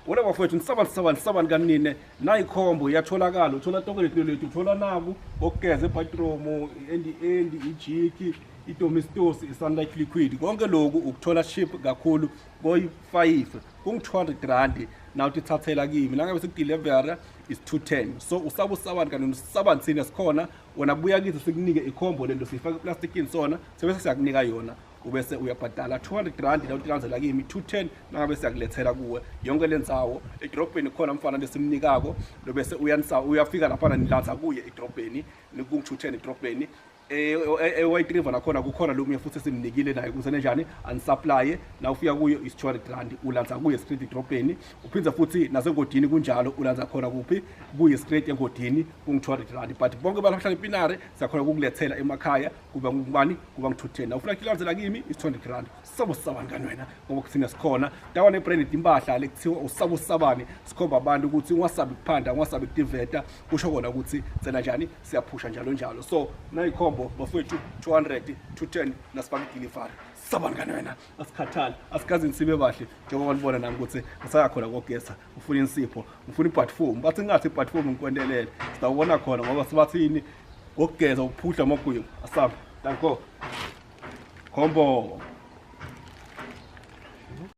Wona bafowethu nisabani sabani sabani kanine nayikhombo iyatholakala uthola tonke leti leti uthola naku okugeza ebathroom endi endi ijiki idomestos isunlight liquid konke lokhu ukuthola cheap kakhulu koyi-5 kungu-200 rand na utithathela kimi nangabe sikudelivera is 210 so usaba usabani kanti usabani thina sikhona wena buya kithi sikunike ikhombo lento siyifake eplastikini sona sebese siyakunika yona ubese uyabhadala 200 rand la utilandzela kimi 210 nangabe siyakulethela kuwe yonke lendzawo edrobheni khona mfana lesimnikako lobese uyanisa uyafika laphana nilandza kuye edrobheni ku-210 edrobheni e-White River nakhona kukhona lo munye futhi esimnikile naye ukuze nenjani anisupply na ufika kuyo is 200 rand ulandza kuye straight edrobheni uphinde futhi nasengodini kunjalo ulandza khona kuphi kuye straight engodini kungu 200 rand but bonke abantu abahlala ePinare siyakhona ukukulethela emakhaya kuba ngubani kuba ngu-210 ufuna kulandzela kimi is 200 rand sabo sabani kani wena ngoba kuthina sikhona tawa nebranded impahla lekuthiwa usabo sabani sikhomba abantu ukuthi ungasabi kuphanda ungasabi kutiveta kusho kona ukuthi tsena njani siyaphusha njalo njalo so nayikhombo bafowethu 200 210 nasifaka idelivery sabani kani wena asikhathali asikaze nisibe bahle njengoba nibona nami ukuthi ngisayakhona kogesa ngifuna insipho ngifuna ibhatfomu bathi ngingathi ibhatfomu ngikwentelele sitawubona khona ngoba sibathini ngokugeza ukuphuhla amagwinya asambe danko khombo.